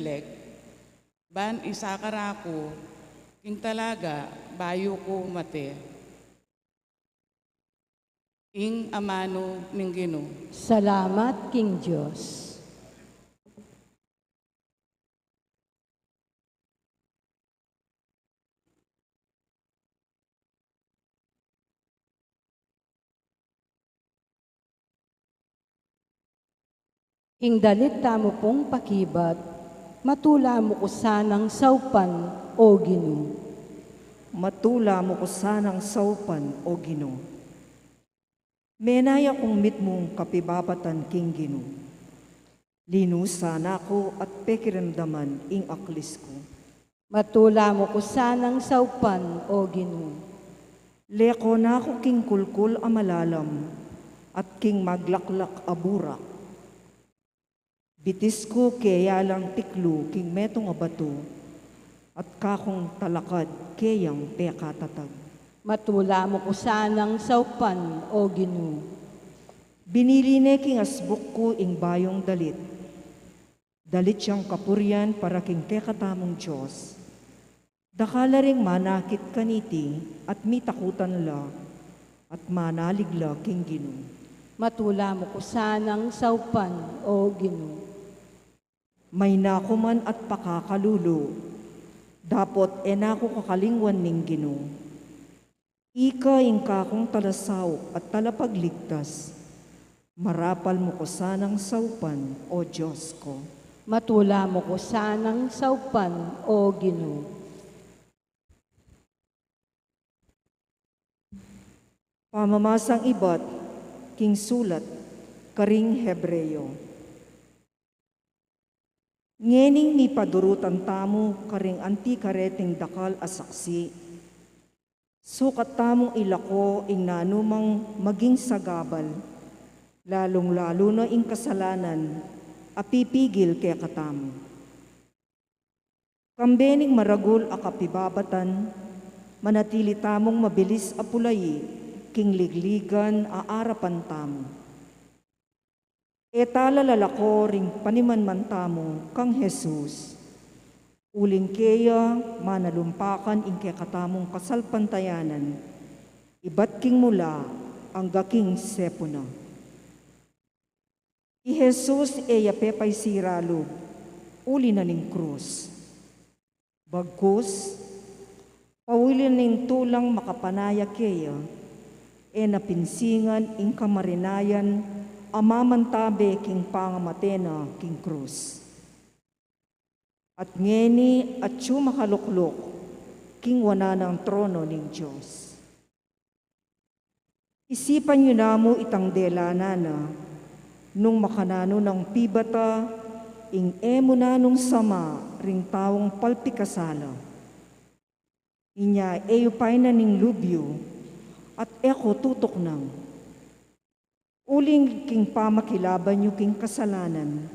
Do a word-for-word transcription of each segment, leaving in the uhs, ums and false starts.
Abimelec, ban isakar aku king talaga bayu ku mate. Ing amanu ning Ginu. Salamat king Dios. Ing dalit tamu pung pakibat, matula mu ku sanang saupan, O Ginu. Matula mu ku sanang saupan, O Ginu. Menaya kung mitmung kapibabatan king Ginu. Linusan na ku at pekiramdaman ing aklis ku. Matula mu ku sanang saupan, O Ginu. Leko na ku king kulkul a malalam at king maglaklak a burak. Bitis ku keya lang tiklu king metung a batu, at kakung talakad keyang pekatatag. Matula mu ku sanang saupan, O Ginu. Binili ne king asbuk ku ing bayung dalit. Dalit yang kapurian para king kekatamung Dios. Dakal la ring manakit kaniti at mitakutan la, at manalig la king Ginu. Matula mu ku sanang saupan, O Ginu. Mayna ku man at pakakalulu, dapot e na ku kakalingwan ning Ginu. Ika ing kakung talasaup at talapagligtas. Marapal mu ku sanang saupan, O Dios ku. Matula mu ku sanang saupan, O Ginu. Pamamasang ibat king sulat karing Hebreo. Ngening mipadurutan tamu karing anti kareting dakal a saksi, sukat tamung ilako ing nanumang maging sagabal, lalung-lalu na ing kasalanan a pipigil kekatamu. Kambe ning maragul a kapibabatan, manatili tamung mabilis a pulayi king ligligan a arapan tamu. E ta la lalako ring panimanman tamu kang Jesus. Uling keya manalumpakan ing kekatamung kasalpantayanan, ibat king mula angga king sepuna. I Jesus e ya pe paisira lub uli na ning krus. Bagkus, pauli na ning tulang makapanaya keya, e na pinsingan ing kamarinayan a mamantabe king pangamate na king krus. At ngeni atyu makalukluk king wanan nang trono ning Dios. Isipan yu namu itang dela na na, nung makananu nang pibata ing e mu nanung sama ring taung palpikasala. Inya e yu painan ing lub yu, at e ku tutuknang. Uling king pamakilaban yu king kasalanan,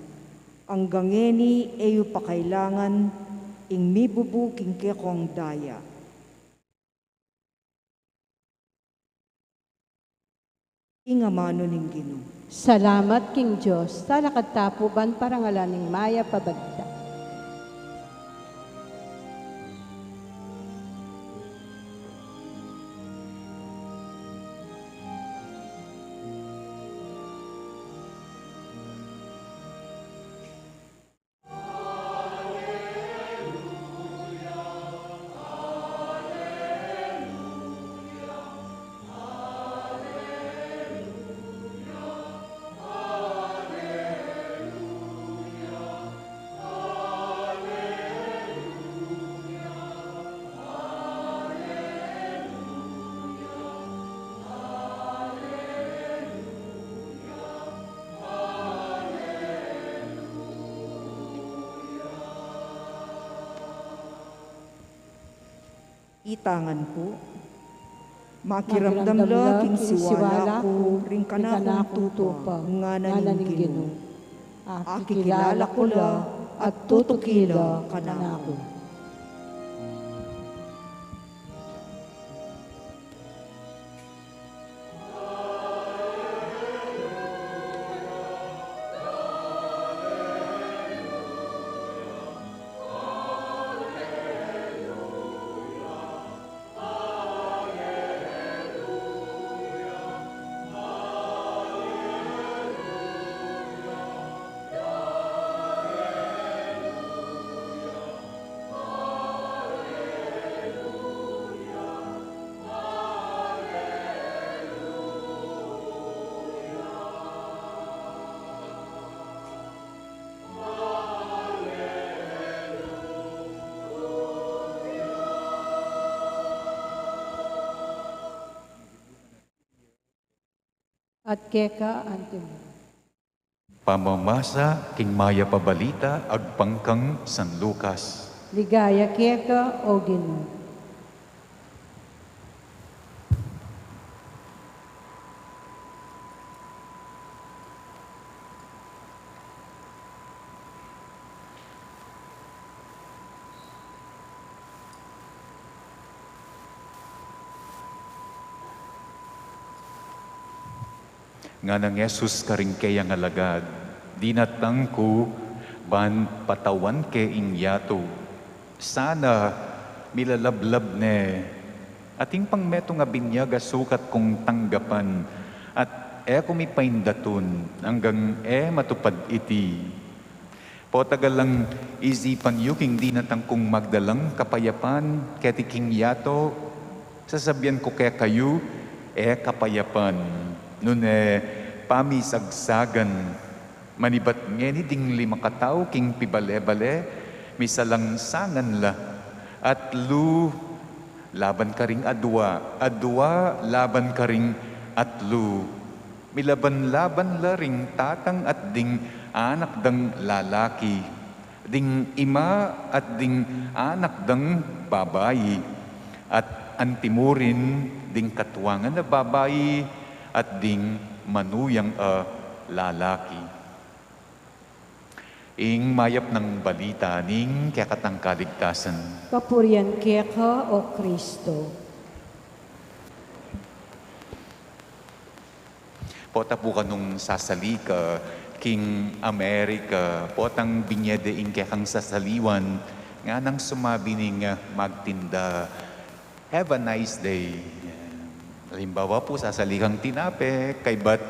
anggang ngeni e yu pakailangan ing mibubu king kekong daya. Ing amanu ning Ginu. Salamat king Dios. Talakad ta pu ban parangalan ing mayap a balita. Itangan pu. Makiramdam la king siwala ku ring kanakung tupa, ngana ning Ginu. Akikilala ku la at tutuki la kanaku. At keka antimu. Pamamasa king Mayap a Balita agpang kang San Lucas. Ligaya keka, O Ginu. Ngana nang Jesus karing keyang alagad, "Dinatang ku ban patawan ke ing yatu. Sana milalablab ne. Atin pang metung a binyag a sukat kung tanggapan, at e ku mipaindatun anggang e matupad iti." Potaga lang, isipan yu king dinatang kung magdalang kapayapan keti king yatu. Sasabian ku kekayu, e kapayapan, nune pamisagsagan. Manibat ngeni ding lima katau king pibale-bale, misalangsangan la. Atlu laban karing adua, adua laban karing atlu. Milaban-laban la ring tatang at ding anak dang lalaki, ding ima at ding anak dang babai, at antimurin ding katuangan a babai at ding manuyang a lalaki. Ing mayap nang balita ning kekatang kaligtasan. Kapurian keka, O Kristo. Pota pu kanung sasali ka king Amerika, potang binye de ing kekang sasaliwan, nganang sumabi ning, ah, magtinda, "Have a nice day." Alimbawa pu, sasali kang tinape, kaybat,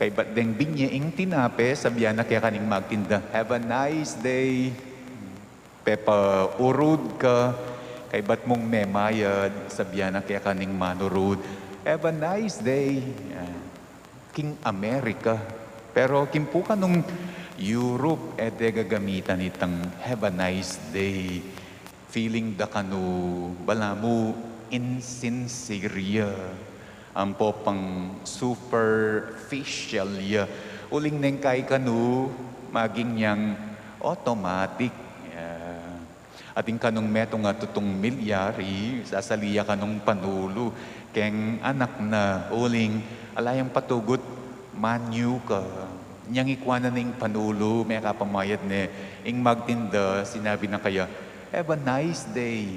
kaybat deng binye ing tinape, sabian na keka ning magtinda, "Have a nice day." Pepaurud ka, kaybat mung memayad, sabian na keka ning manurud, "Have a nice day." Ah, king Amerika. Pero king pu kanung Europe, e de gagamitan itang "Have a nice day." Feeling da kanu, balamu insincere ya. Ampo pang superficial ya. Uling neng kai kanu, maging yang automatic ya. Atin kanung metung a tutung milyari, sasali ya kanung panulu keng anak na, uling ala yang patugut, "Manu ka." Nyang ikwa na ning panulu, mekapamayad ne, ing magtinda, sinabi na kaya, "Have a nice day."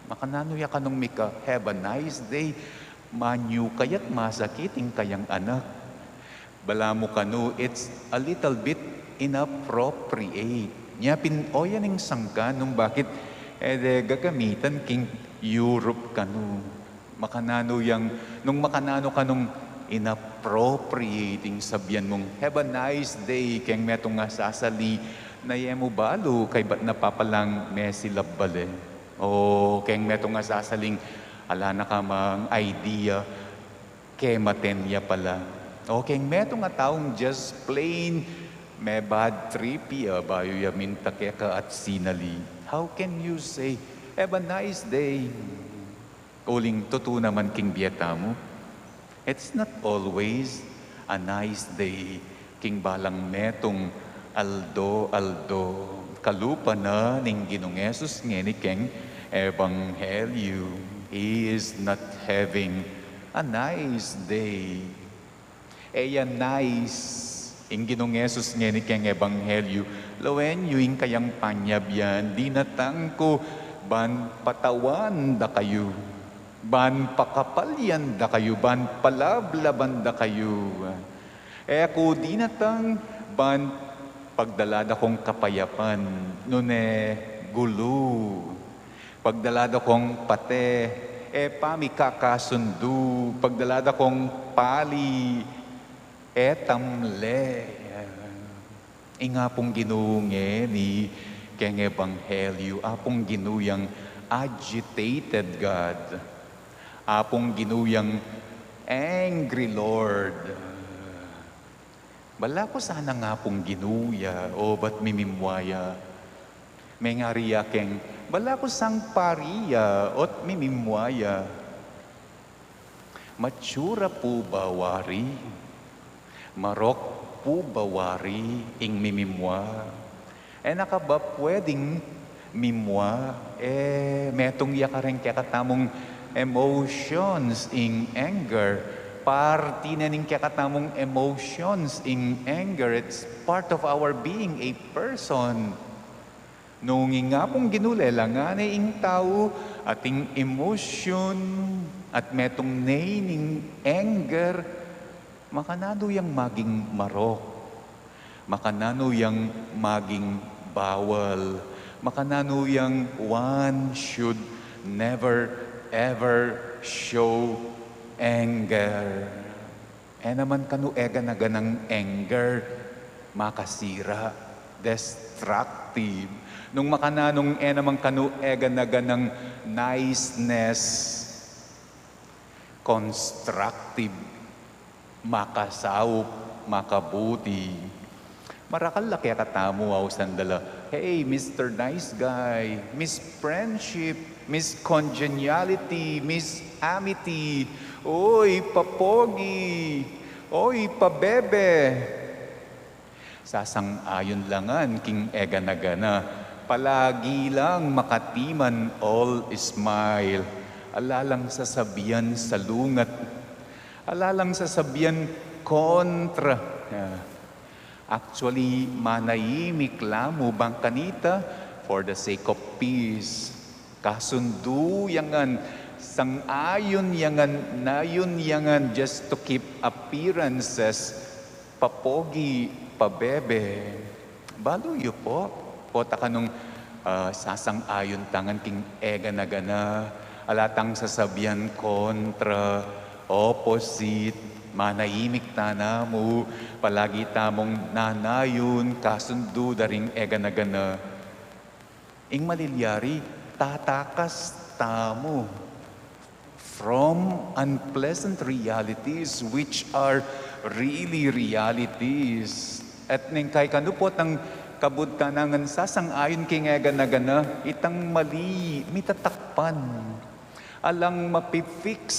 Makananu ya kanung mika, "Have a nice day"? Manu kaya't masakit ing kayang anak. Balamu kanu, it's a little bit inappropriate. Nya pin, o, yan ing sangkan nung bakit e de gagamitan king Europe kanu. Makananu yang, nung makananu kanung inappropriate ing sabian mung, "Have a nice day," keng metung a sasali, na e mu balu, kaybat na papalang mesilab bale. O keng metung a sasaling ala na kamang idea, kematen ya pala. O keng metung a taung just plain me-bad trip ya bayu ya minta keka at sinali. How can you say, "Have a nice day"? Uling tutu naman king bie tamu, it's not always a nice day king balang metung aldo-aldo. Kalupa na ning Ginung Jesus ngeni keng Ebanghelyo. He is not having a nice day. E ya nice ing Ginung Jesus ngeni keng Ebanghelyo. Lawen yu ing kayang panyabyan, "Dinatang ku ban patawan da kayu, ban pakapalyan da kayu, ban palablaban da kayu." E ku dinatang ban pagdala da kung kapayapan, nune gulu. Pagdala da kung pate, e pamikakasundu. Pagdala da kung pali, e tamle. Ing Apung Ginu ngeni keng Ebanghelyo, Apung Ginu yang agitated God. Apung Ginu yang angry Lord. Bala ku sanang Apung Ginu ya, o bat mimimwa ya. Mengari ya keng, bala ku sang pari ya, o't mimimwa ya. Matsura pu ba wari? Marok pu ba wari ing mimimwa? E na ka ba pweding mimwa? E, metung ya karing kekatamung emotions ing anger. Parti ne ning kekatamung emotions ing anger. It's part of our being a person. Nung ing Apung Ginu lelangan ne ing tau at ing emosyon at metung ne ning anger, makananu yang maging marok, makananu yang maging bawal, makananu yang one should never ever show anger. E naman kanu e gana-ganang anger, makasira, destructive. Nung makananung e naman kanu e gana-ganang niceness, constructive, makasaup, makabuti. Marakal la kekatamu, ausan da la, "Hey, Mister Nice Guy, Miss Friendship, Miss Congeniality, Miss Amity, oy, papogi, oy, pabebe." Sasang-ayun la ngan king e gana-gana, palagi lang makatiman, all smile. Ala lang sasabian salungat. Ala lang sasabian kontra. Ah. Actually, manayimik la mu bang kanita for the sake of peace. Kasundu ya ngan, sang-ayun ya ngan, nayun ya ngan, just to keep appearances, papogi, pabebe. Balu yu pu, pota kanung, ah, sasang-ayun ta ngan king e gana-gana, ala tang sasabian kontra, opposite, manayimik tana mu, palagi tamung nanayun, kasundu da ring e gana-gana. Ing malilyari, tatakas tamu from unpleasant realities which are really realities. At neng kaikanu potang kabud tana ngan sasang-ayun king e gana-gana, itang mali, mitatakpan. Alang mapi-fix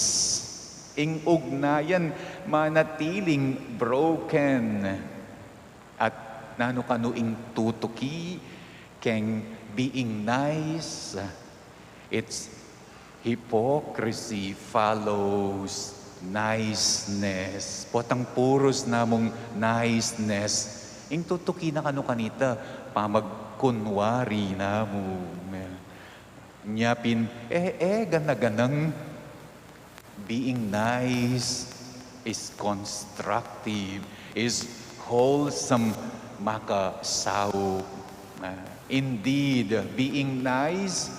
ing ugnayan, manatiling broken. At nanu kanu ing tutuki keng being nice? It's hypocrisy follows niceness. Potang purus namung niceness, ing tutuki na kanu kanita, pamagkunwari namu. Nya pin, e, e gana-ganang being nice is constructive, is wholesome, makasaup. Ah, indeed, being nice,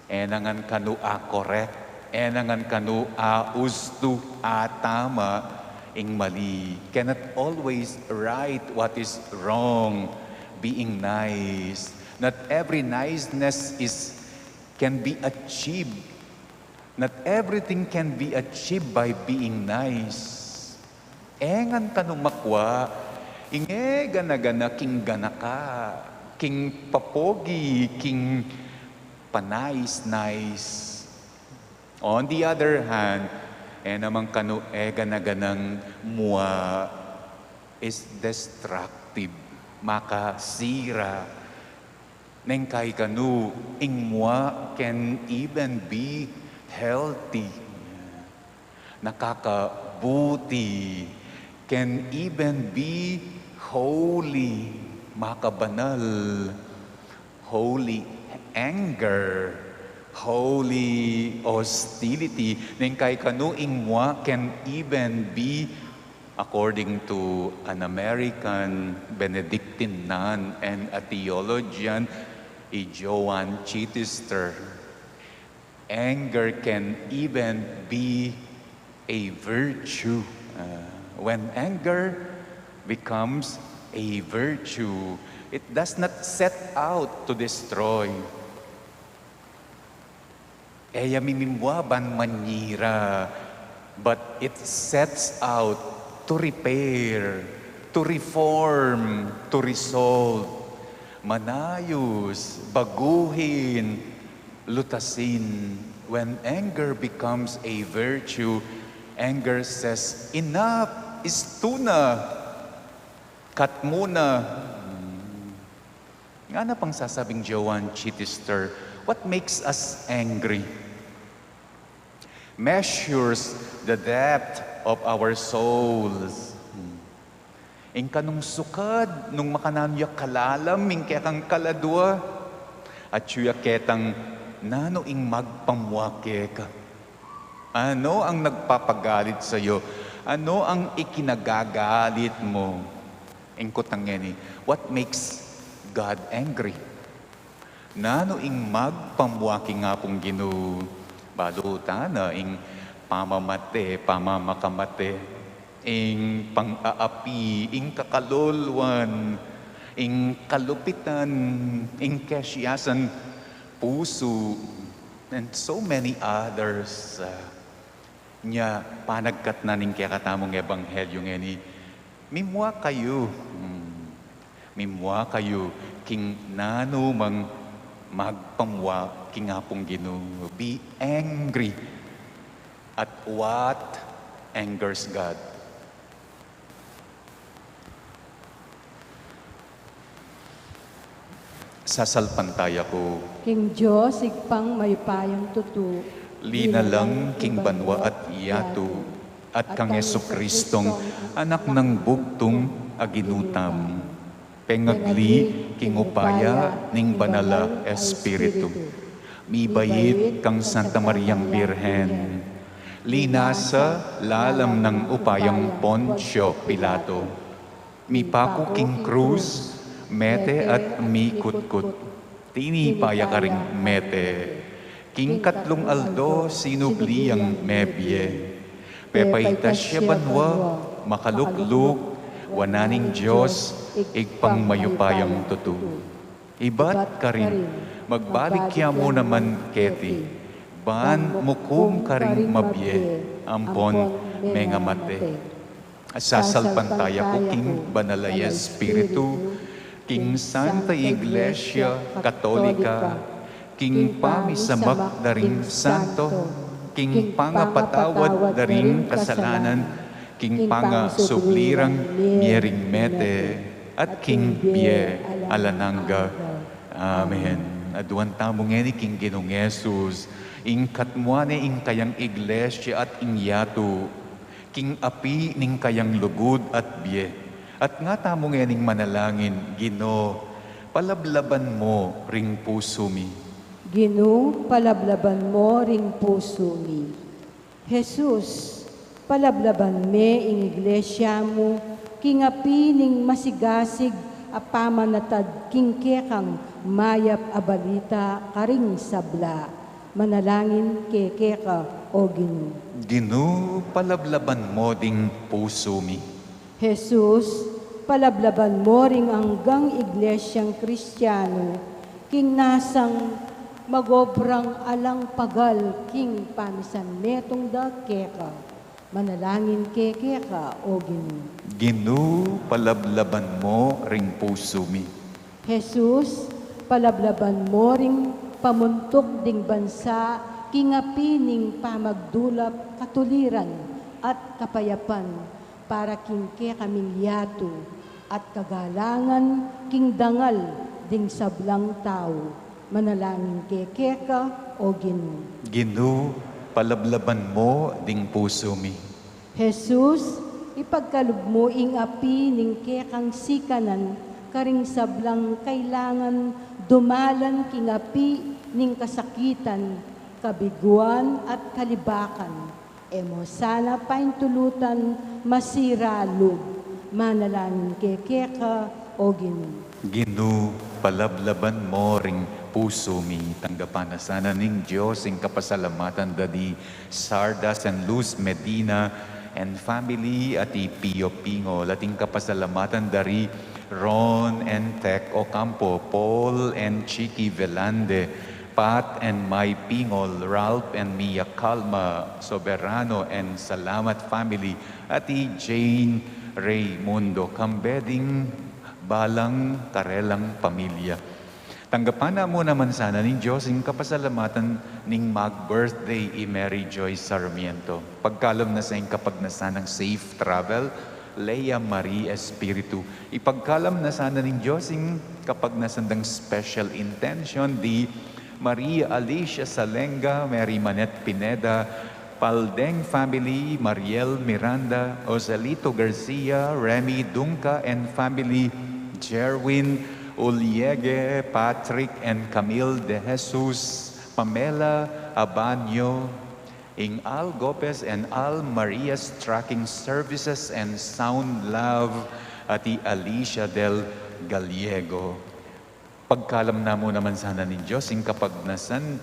e na ngan kanu a correct, e na ngan kanu a ustu, a tama, ing mali. Cannot always right what is wrong, being nice. Not every niceness is, can be achieved. Not everything can be achieved by being nice. E ngan kanu makwa ing e gana-gana king ganaka, king papogi, king panais-nais. On the other hand, e naman kanu e gana-ganang mua is destructive, makasira. Neng kaikanu, ing mua can even be healthy. Nakakabuti, can even be holy, makabanal, holy anger, holy hostility. Neng kaikanu ing mua can even be, according to an American Benedictine nun and a theologian, i Joan Chittister. Anger can even be a virtue. Uh, when anger becomes a virtue, it does not set out to destroy. E ya mimimua ban manyira, but it sets out to repair, to reform, to resolve. Manayus, baguhin, lutasin. When anger becomes a virtue, Anger says, "Enough! Istu na! Cut muna!" Hmm. Ngana pang sasabing Joan Chittister, what makes us angry measures the depth of our souls. Hmm. Ing kanung sukad nung makananu ya kalalam ing kekang kaladua, atyu ya ketang nanu ing magpamua keka. Ano ang nagpapagalit sayo? Ano ang ikinagagalit mo? Ing kutang ngeni, what makes God angry? Nanu ing magpamua king Apung Ginu? Balu ta na ing pamamate, pamakamate, ing pang-aapi, ing kakaluluan, ing kalupitan, ing kesiasan pusu, and so many others. Ah, nya, panagkat na ning kekatamung ebanghelyu ngeni, mimua kayu. Hmm. Mimua kayu king nanu mang magpamua king Apung Ginu. Be angry at what angers God. Sasalpantaya ku king Dios, Ibpang mayupayang tutu, linalang king banua at yatu, at kang Jesucristong Anak nang bugtung a Ginu tamu, pengagli king upaya ning Banal a Espiritu, mibait kang Santa Mariang Birhen, linasa lalam nang upayang Poncio Pilato, mipaku king krus, mete at mikutkut. Tinipa ya karing mete. King katlung aldo sinubli yang mebie. Pepaitas ya banua, makalukluk wanan ning Dios, Ibpang mayupayang tutu. Ibat karin, magbalik ya mu naman keti, ban mukum karing mabie ampon mengamate. Sasalpantaya ku king Banal a Espiritu, king Santa Iglesia Katolika, king pamisamak da ring santo, king pangapatawad da ring kasalanan, king pangasubli rang mie ring mete, at king bie alang angga. Amen. Aduan tamu ngeni king Ginung Jesus, ing katmuan ne ing kayang Iglesia at ing yatu, king api ning kayang lugud at bie. At nga tamu ngening manalangin, Ginu, palablaban mu ring pusu mi. Ginu, palablaban mu ring pusu mi. Jesus, palablaban me ing Iglesia mu king api ning masigasig a pamanatad king kekang mayap a balita karing sabla. Manalangin keke ka, O Ginu. Ginu, palablaban mu ding pusu mi. Jesus, palablaban mu ring anggang Iglesiang Kristianu king nasang magobrang alang pagal king pamisanmetung da keka. Manalangin keke ka, O Ginu. Ginu, palablaban mu ring pusu mi. Jesus, palablaban mu ring pamuntuk ding bansa king api ning pamagdulap, katuliran, at kapayapan para king kekaming yatu at kagalangan king dangal ding sablang tau. Manalangin keke ka, O Ginu. Ginu, palablaban mu ding pusu mi. Jesus, ipagkalub mu ing api ning kekang sikanan karing sablang kailangan dumalan king api ning kasakitan, kabiguan at kalibakan. E mu sana paintulutan masira lub. Manalangin keke ka, O Ginu. Ginu, palablaban mu ring pusu mi. Tanggapan na sana ning Dios ing kapasalamatan da di Sardas and Luz Medina and family, at i Pio Pingol, at ing kapasalamatan da ri Ron and Tech Ocampo, Paul and Chicky Velande, Pat and Mai Pingol, Ralph and Mia Calma Soberano and Salamat family, at i Jane Raymundo, kambe ding balang karelang pamilya. Tanggapan na mu naman sana ning Diyos ing kapasalamatan ning mag-birthday i Mary Joy Sarmiento. Pagkalam na sa ing kapagnasan nang safe travel, Lea Marie Espiritu. Ipagkalam na sana ning Diyos ing kapagnasan dang special intention di Maria Alicia Salenga, Mary Manette Pineda, Paldeng family, Mariel Miranda, Joselito Garcia, Remy Dunca and family, Jerwin Uliege, Patrick and Camille De Jesus, Pamela Abanyo, ing Al Gopez and Al Marias Tracking Services and Sound Love, at i Alicia Del Gallego. Pagkalam na mu naman sana ning Diyos ing kapagnasan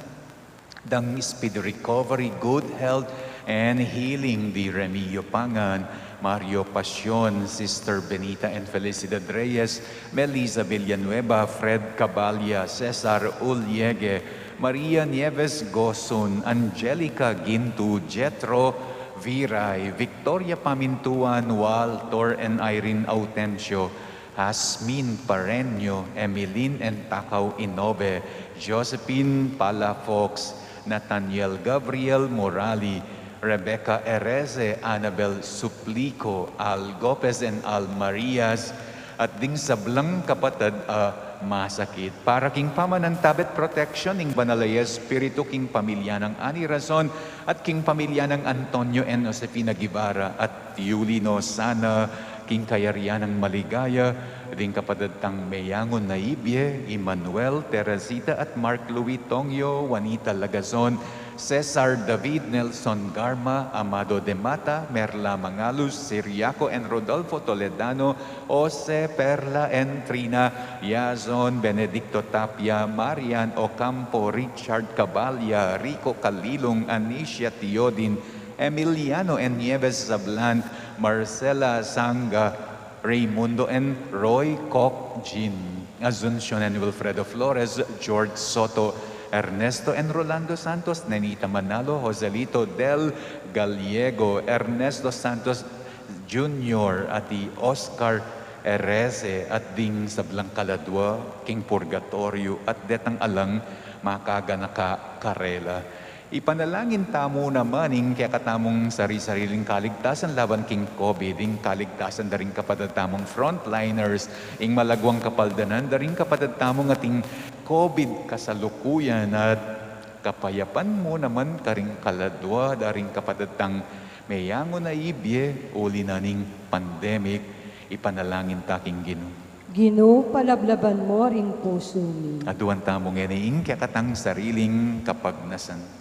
dang speedy recovery, good health, and healing di Remio Pangan, Mario Pasion, Sister Benita and Felicidad Reyes, Melissa Villanueva, Fred Caballa, Cesar Uliege, Maria Nieves Gosun, Angelica Gintu, Jethro Viray, Victoria Pamintuan, Walter and Irene Autencio, Jasmine Pareño, Emeline and Takao Inobe, Josephine Palafox, Nathaniel Gabriel Morali, Rebecca Ereze, Annabel Suplico, Al Gopez and Al Marias, at ding sablang kapatad a masakit. Para king pamanantabe at protection ning Banal a Espiritu king pamilya nang Ani Razon at king pamilya nang Antonio and Josefina Guevara at Yuli Nosana, king kayarian nang maligaya, ding kapatad tang meyangu na ibie, Emmanuel, Teresita at Mark Louis Tongyo, Juanita Lagazon, Cesar David, Nelson Garma, Amado de Mata, Merla Mangalus, Siriaco and Rodolfo Toledano, Jose, Perla and Trina, Yazon, Benedicto Tapia, Marian Ocampo, Richard Caballa, Rico Calilung, Anicia Teodin, Emiliano and Nieves Sablan, Marcela Sanga, Raymundo and Roy Koch Jin, Asuncion and Wilfredo Flores, George Soto, Ernesto and Rolando Santos, Nenita Manalo, Joselito Del Gallego, Ernesto Santos Junior, at i Oscar Ereze, at ding sablang kaladua king purgatoryo, at detang alang makaganaka karela. Ipanalangin tamu naman ing kekatamung sari-sariling kaligtasan laban king COVID, ing kaligtasan da ring kapatad tamung frontliners, ing malaguang kapaldanan da ring kapatad tamung ating COVID kasalukuyan, at kapayapan mu naman karing kaladua da ring kapatad tang meyangu na ibie uli na ning pandemic. Ipanalangin ta king Ginu. Ginu, palablaban mo ring pusu mi. Aduan tamu ngeni ing kekatang sariling kapagnasan.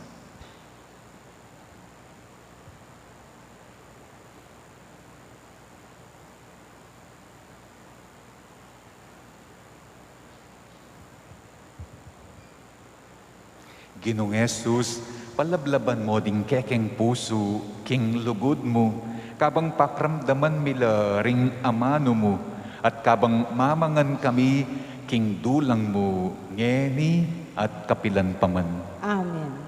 Ginung Jesus, palablaban mo ding kekeng pusu king lugud mu, kabang pakramdaman mi la ring amanu mu, at kabang mamangan kami king dulang mu, ngeni at kapilan pa man. Amen.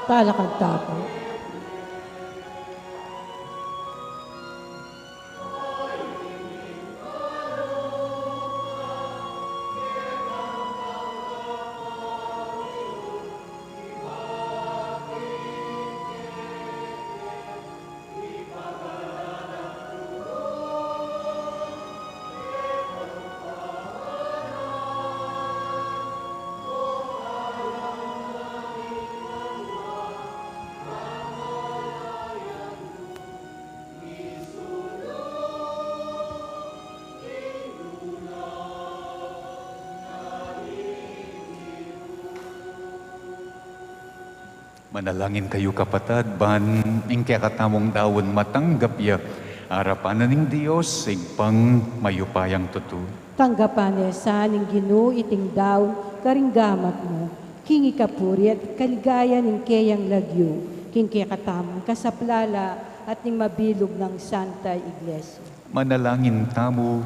Talakad ta pu. Manalangin kayu, kapatad, ban ing kekatamung daun matanggap ya arapan na ning Dios, Ibpang mayupayang tutu. Tanggapan na sa ning Ginu iting daun karing gamat mu, king ikapuri at kaligayan ning keyang lagyu, king kekatamung kasaplalan at ning mabilug nang Santa Iglesia. Manalangin tamu.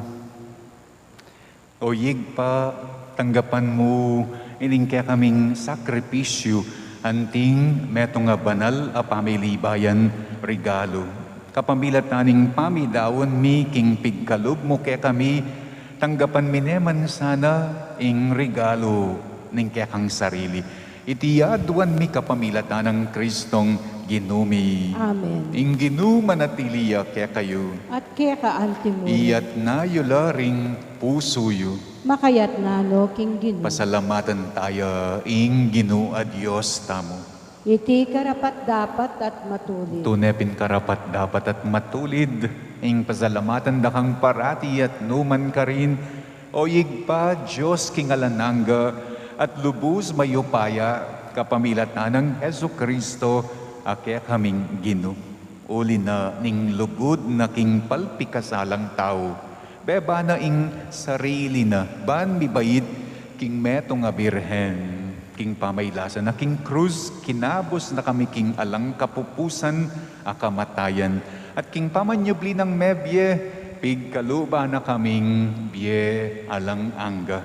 O Ibpa, tanggapan mu ining kekaming sakripisyu, anting metung a banal a pamilibayan, regalu. Kapamilatan ning pamidaun mi king pigkalub mu kekami, tanggapan mi ne man sana ing regalu ning kekang sarili. Iti aduan mi kapamilatan nang Kristong Ginu mi. Amen. Ing Ginu manatili ya kekayu. At keka anti mu rin. Iyatna yu la ring pusu yu. Makayatna no king Ginu. Pasalamatan taya ing Ginu a Dios tamu. Iti karapat-dapat at matulid. Tune pin karapat-dapat at matulid ing pasalamatan da kang parati at nu man karin, O Ibpa, Dios king alang angga at lubus mayupaya, kapamilatan nang Jesucristo a kekaming Ginu. Uli na ning lugud na king palpikasalang tau, beba na ing sarili na ban mibait king metung a birhen. King pamaylasa na king krus, kinabus na kami king alang kapupusan a kamatayan, at king pamanyubli nang mebie, pigkaluban na kaming bie alang angga.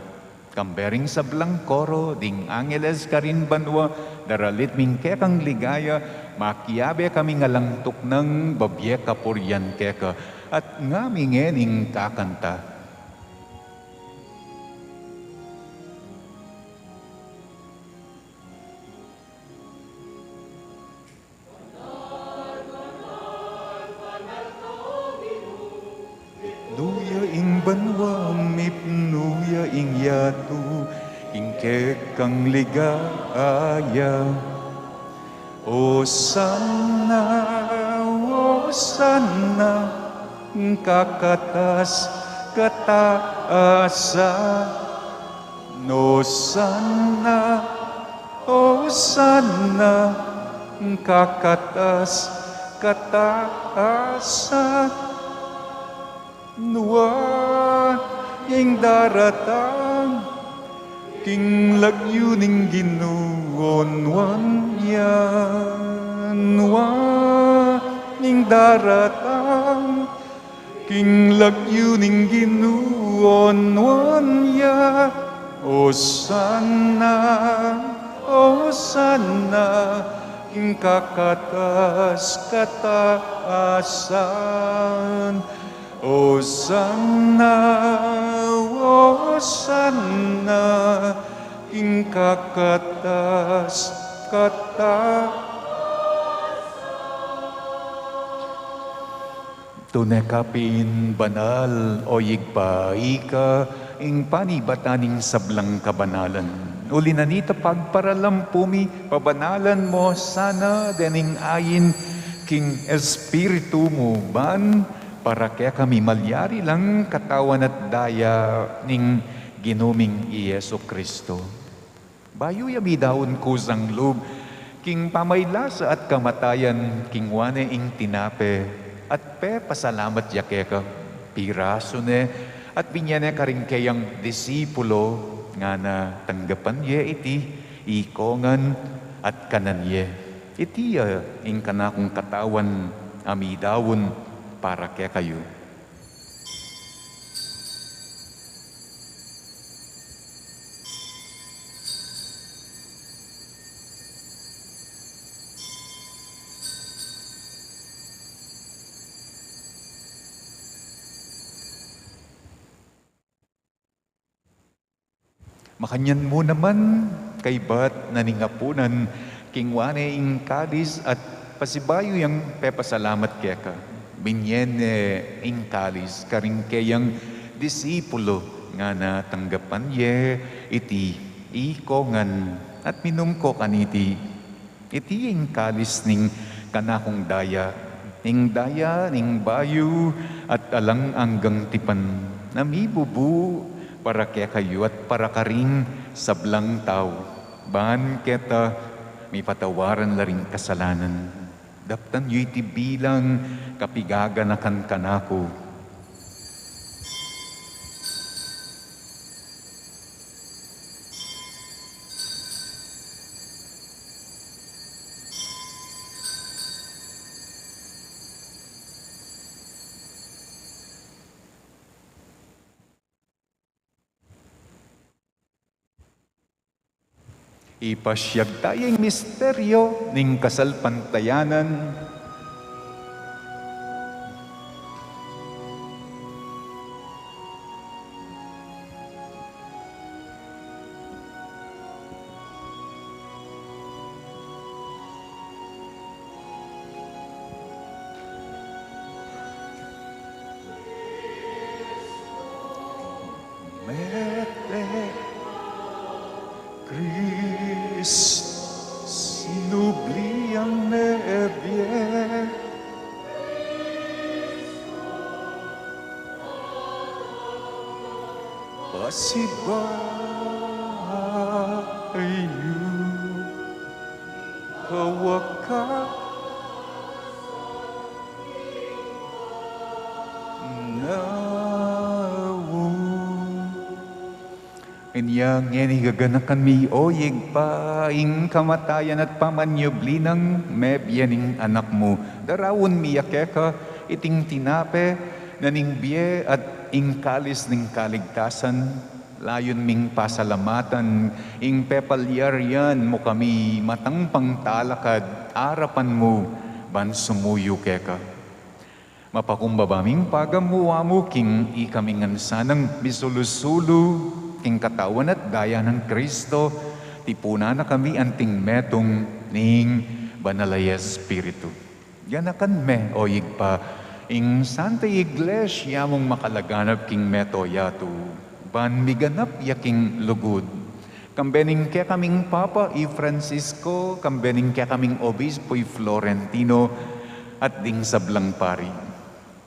Kambe ring sablang koro ding angeles karin banua, daralit mi ing kekang ligaya, makiabe kaming alang tuknang babie kapurian keka, at ngami ngening kakanta. Mipnu ya ing banua, mipnu ya ing yatu, king kekang ligaya. Osana, Osana, ing kakatas-katasan. Osana, Osana, ing kakatas-katasan. Nuan ya ing daratang king lagyu ning Ginu, o nuan ya. Nuan ya ing daratang king lagyu ning Ginu, o nuan ya. Osana, Osana, ing kakatas-katasan. Osana, Osana, ing kakatas-katasan. Tune ka pin banal, o Ibpa, ika ing panibatan ning sablang kabanalan. Uli na nita pagparalampu mi, pabanalan mu sana dening ain king Espiritu mu, ban para kekami malyari lang katawan at daya ning Ginu ming i Jesucristo. Bayu ya midaun kusang lub king pamaylasa at kamatayan, kinua ne ing tinape at pepasalamat ya keka, pirasu ne at binye ne karing keyang disipulo, ngana, tanggapan ye iti ikongan at kanan ye. Iti ya ing kanakung katawan a midaun para kekayu. Makanyan mu naman, kaybat na ning apunan, kinua ne ing kalis at pasibayu yang pepasalamat keka. Binye ne ing kalis karing keyang disipulo, ngana, tanggapan ye iti ikongan at minum ko kaniti. Iti ing kalis ning kanakung daya, ing daya ning bayu at alang anggang tipan, a mibubu para kekayu at para karing sablang tau, ban keta mipatawaran la ring kasalanan. Daptan yu iti bilang kapigaganakan kanaku. Ipasiag taya ing misteryo ning kasalpantayanan. Mete Kristo, sinubli yang mebie. Pasibayu, kawakas, nawu. Inya ngeni gaganakan mi, o Ibpa, ing kamatayan at pamanyubli nang mebie ning Anak mu. Daraun mi ya keka iting tinape na ning bie at ing kalis ning kaligtasan. Layun ming pasalamatan ing pepalyarian mu kami matang pangtalakad arapan mu ban sumuyu keka. Mapakumbaba ming pagamu-amu king ikami ngan sanang misulu-sulu king katawan at daya nang Kristo, tipunan na kami anting metung ning Banal a Espiritu. Ganakan me, o Ibpa, ing Santa Iglesia mung makalaganap king mabilug a yatu, ban miganap ya king lugud. Kambe ning kekaming Papa i Francisco, kambe ning kekaming Obispo i Florentino, at ding sablang pari.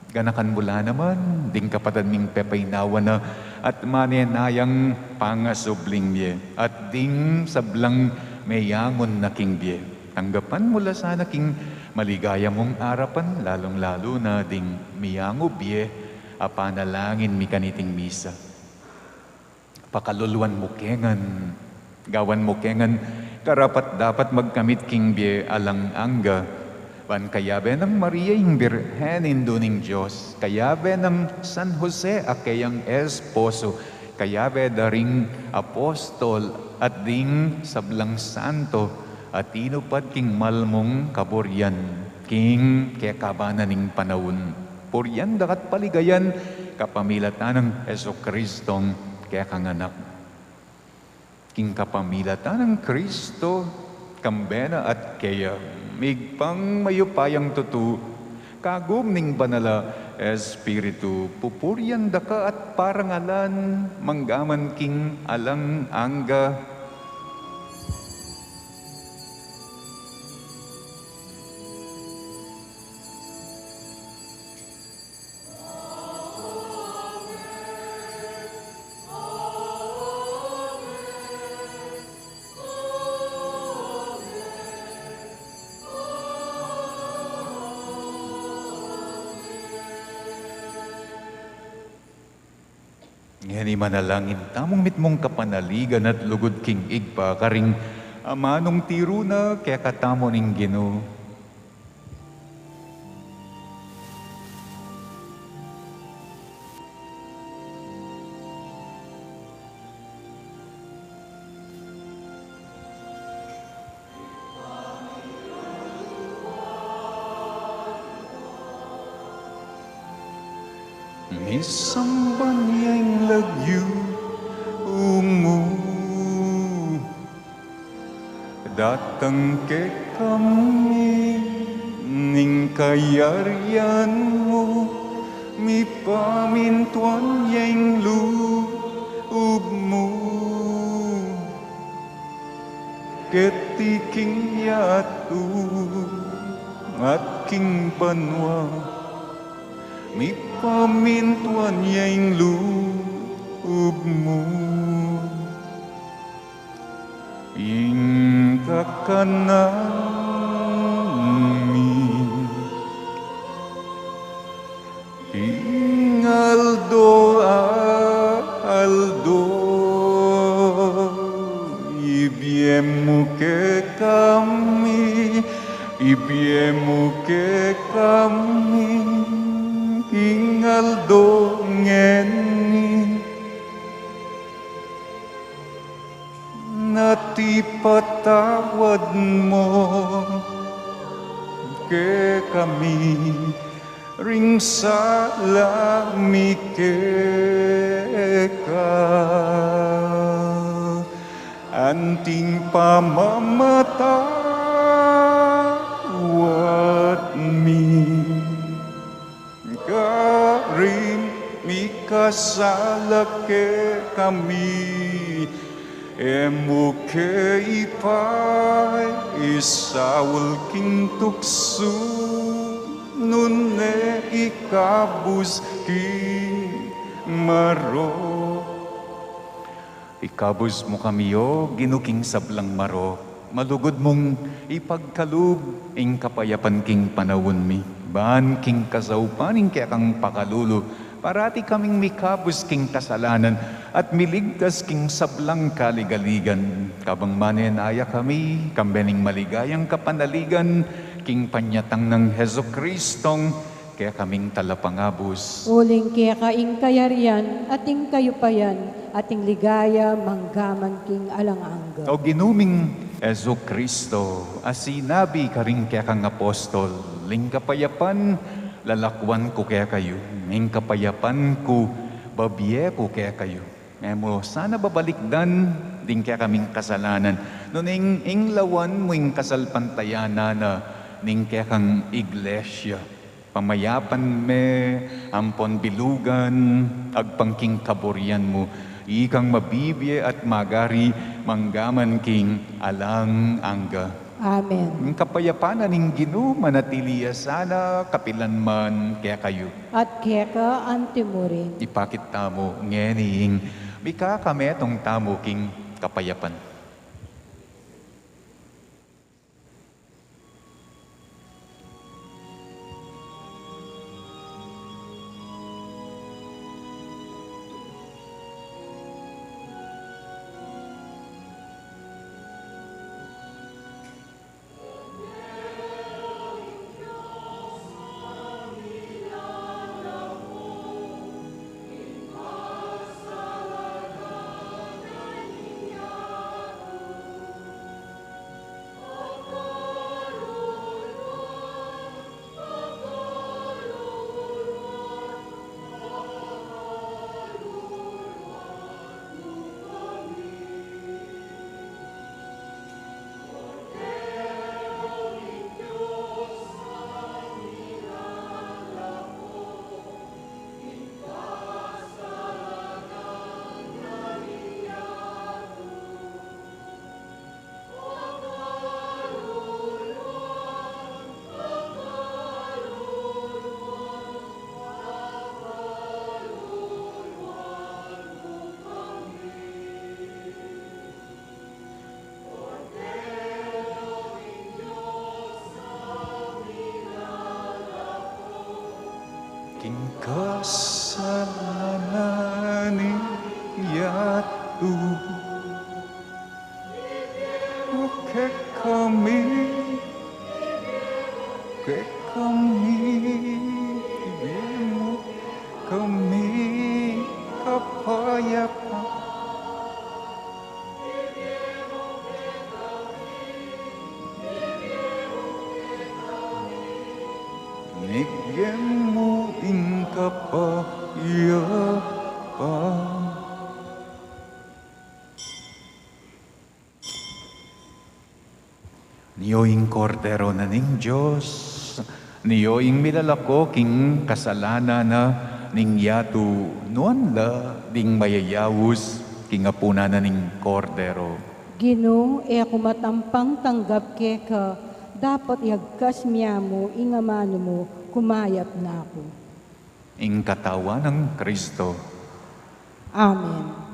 Ganakan mu la naman ding kapatad ming pepaynawa na at manenayang pangasubling bie, at ding sablang meyangu na king bie. Tanggapan mu la sana king maligaya mung arapan, lalung-lalu na ding meyangu bie a panalangin mi kaniting misa. Pakaluluan mu ke ngan, gawan mu ke ngan karapat-dapat magkamit king bie alang angga, ban kayabe nang Maria ing Birhen, Indu ning Dios, kayabe nang San Jose a keyang esposo, kayabe da ring apostol at ding sablang santo a tinupad king mal mung kaburian king kekaban na ning panaun. Purian da ka at paligayan kapamilatan nang Jesucristong kekang Anak. King kapamilatan nang Kristo, kambe na at keya, Ibpang mayupayang tutu, kagum ning Banal a Espiritu, pupurian da ka at parangalan manggaman king alang angga. Ngeni manalangin tamung mitmung kapanaligan at lugud king Ibpa, karing amanung tiru na kekatamu ning Ginu. Misamban ya ing lagyu mu, Datang kekami ing kayarian mu, mipamintuan ya ing lub mu keti king yatu at king banua. Mipamintuan ya ing lub mu. Ing kakanan mi king aldo-aldo, ibie mu kekami, ibie mu kekami king aldo ngeni. At ipatawad mu kekami ring sala mi keka, anting pamamatawad mi karing mikasala kekami. E mu ke ipaisaul king tuksu, nune ikabus king marok. Ikabus mu kami, O Ginu, king sablang marok. Malugud mung ipagkalub ing kapayapan king panaun mi, ban king kasaupan ning kekang pakalulu, parati kaming mikabus king kasalanan at miligtas king sablang kaligaligan. Kabang manenaya kami, kambe ning maligayang kapanaligan king panyatang nang Jesucristong kekaming talapangabus. Uling keka ing kayarian at ing kayupayan at ing ligaya manggaman king alang angga. O Ginu ming Jesucristo, a sinabi karing kekang apostol, ing kapayapan lalakwan ku kekayu, ing kapayapan ku babie ku kekayu. E mu sana babalikdan ding kekaming kasalanan, nune ing lawan mu ing kasalpantayanan na ning kekang iglesia. Pamayapan me ampon bilugan agpang king kaburian mu, ikang mabibie at magari manggaman king alang angga. Amen. Ing kapayapan na ning Ginu manatili ya sana kapilan man kekayu. At keka anti mu rin. Ipakit tamu ngeni ing mikakametung tamu king kapayapan. King kasalanan ning yatu, kekami, kekami, ibie mu kekami kapayapan. Ibie mu ing kapayapan. Nyo ing Kordero na ning Dios, nyo ing milalako king kasalanan na ning yatu. Nuan la ding mayayaus king apunan na ning Kordero. Ginu, e ku matampang tanggap keka, dapot iagkas mu ing amanu mu, kumayap na ku. Ing katawan nang Kristo. Amen.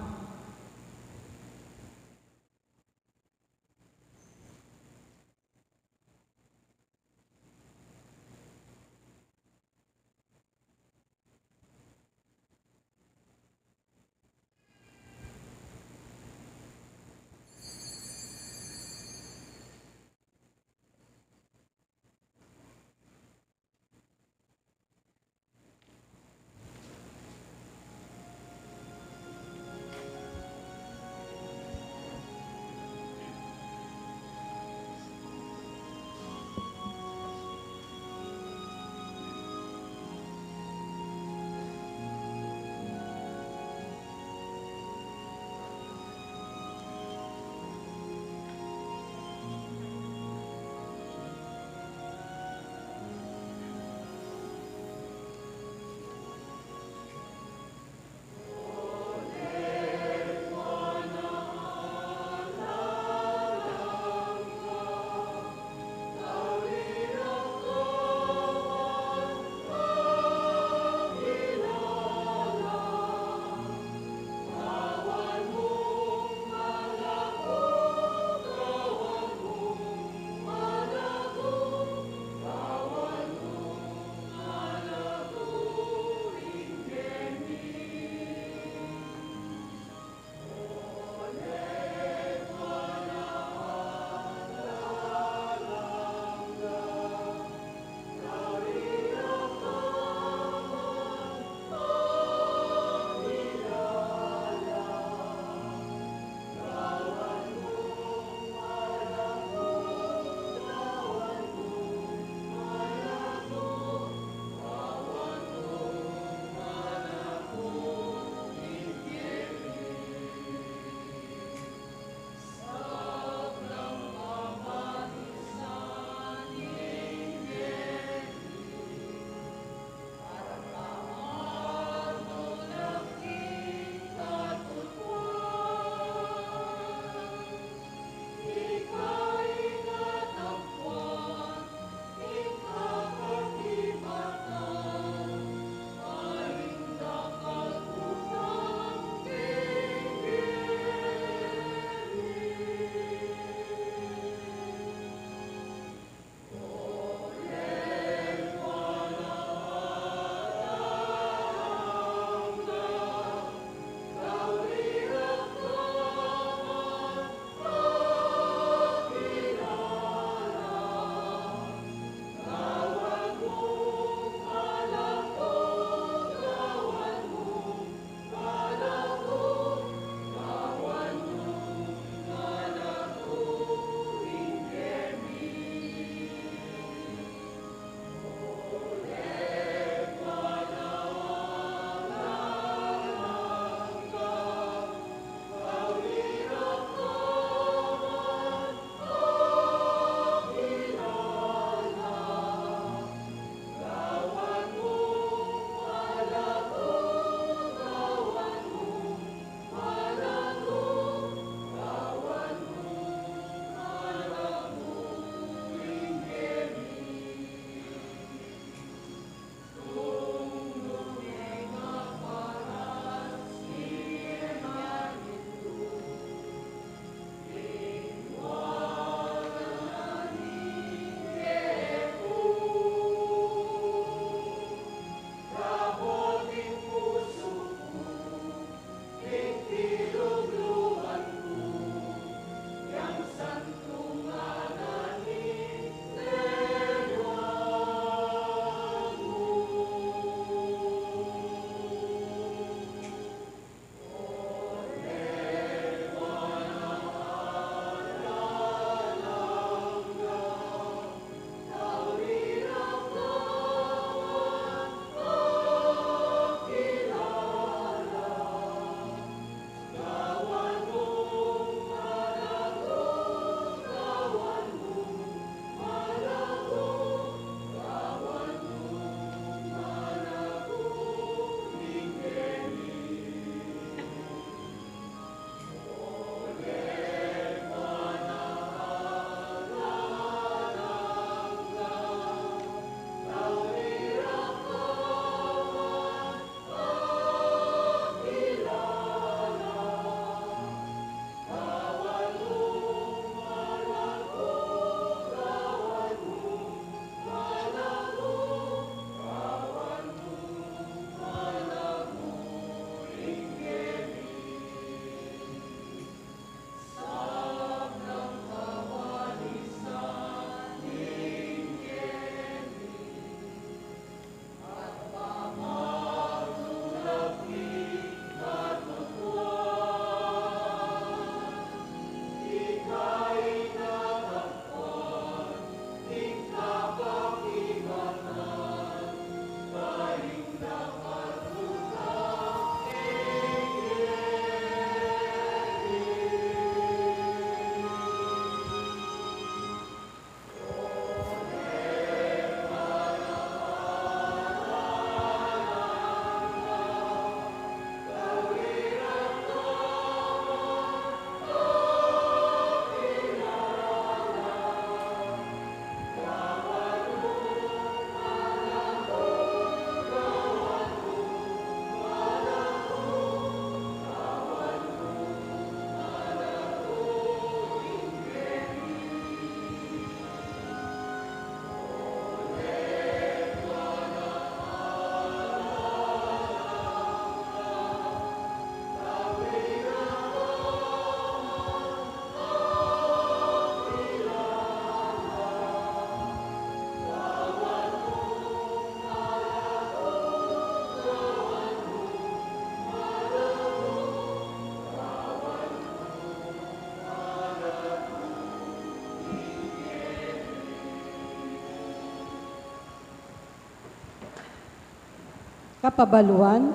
Kapabaluan,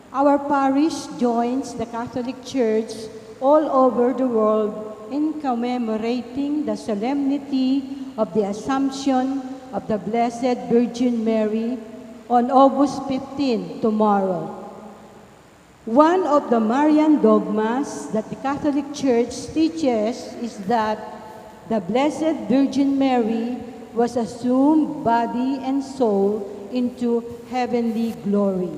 our parish joins the Catholic Church all over the world in commemorating the solemnity of the Assumption of the Blessed Virgin Mary on August fifteen, tomorrow. One of the Marian dogmas that the Catholic Church teaches is that the Blessed Virgin Mary was assumed body and soul into heavenly glory.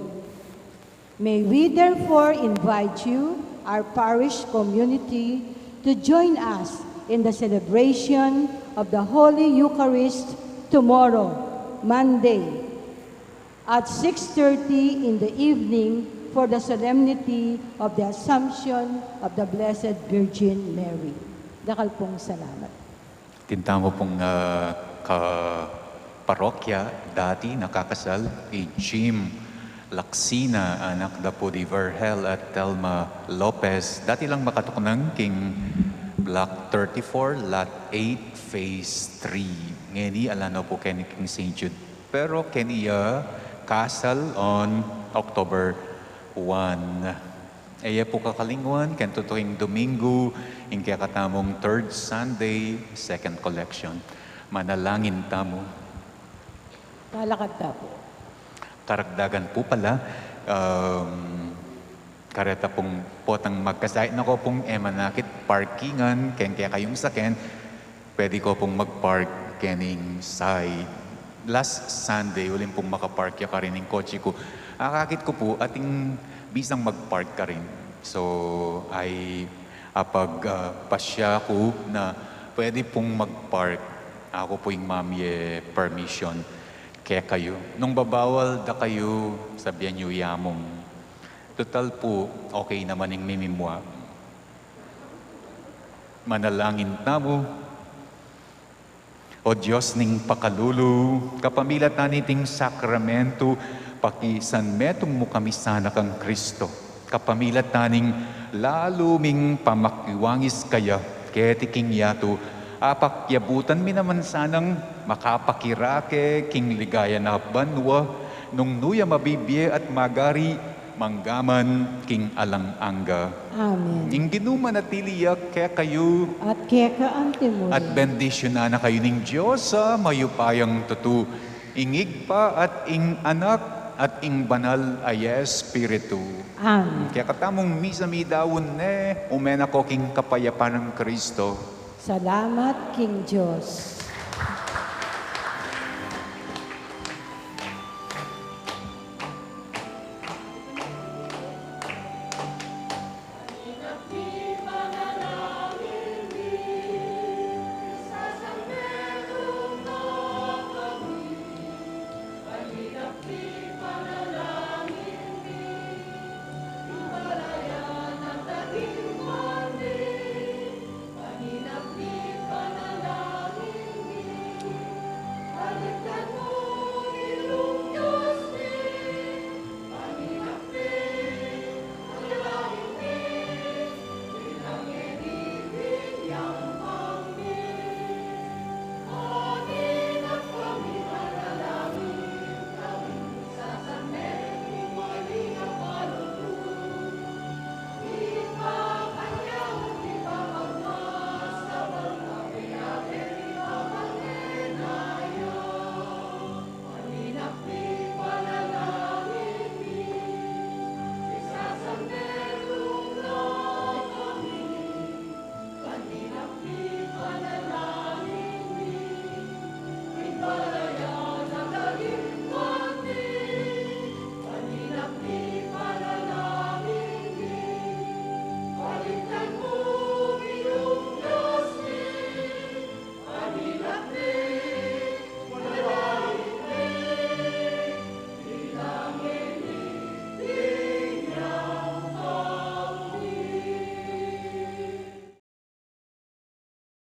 May we therefore invite you, our parish community, to join us in the celebration of the Holy Eucharist tomorrow, Monday, at six thirty in the evening for the solemnity of the Assumption of the Blessed Virgin Mary. Dakal pong salamat. Atin tamu pung, ah, kaparokya dati a kakasal, i Jim Lacsina, anak da pu di Vergel at Telma Lopez. Dati lang makatuknang king Block thirty-four, Lot eight, Phase three. Ngeni ala no pu keni king Saint Jude. Pero keni ya kasal on October one. E ye pu kakalingwan, ken tutuking Domingo, ing kekatamung third Sunday, second collection. Manalangin tamu. Palakad ta pu. Karagdagan pu pala, um, kareta pung potang magkasakit na ko pung e manakit parkingan, ken kekayung saken, pwede ko pung mag-park kening side. Last Sunday, uling pung makapark ya karin ing kotse ku. Akakit ku pu, ating bisang mag-park karin. So, ay, apag, ah, pasya ku na pwede pung mag-park. Aku pu ing mamye permission kekayu. Nung babawal da kayu, sabian yu ya mung. Tutal pu, okay naman ing mimimwa. Manalangin tamu. O Dios ning pakalulu, kapamilatan niting sakramentu, pakisanmetung mu kami sana kang Kristo. Kapamilatan ning lalu ming pamakiwangis kaya, keti king yatu, apakyabutan mi naman sanang makapakirake king ligaya na banua, nung nu ya mabibie at magari, manggaman king alang angga. Amen. Ing Ginu manatili ya kekayu. At keka antimurin. At bendisyunan na kayu ning Dios a mayupayang tutu, ing Ibpa at ing Anak at ing Banal a Espiritu. Amen. Kekatamung misa midaun ne, ume na ko king kapayapan nang Kristo. Salamat king Dios.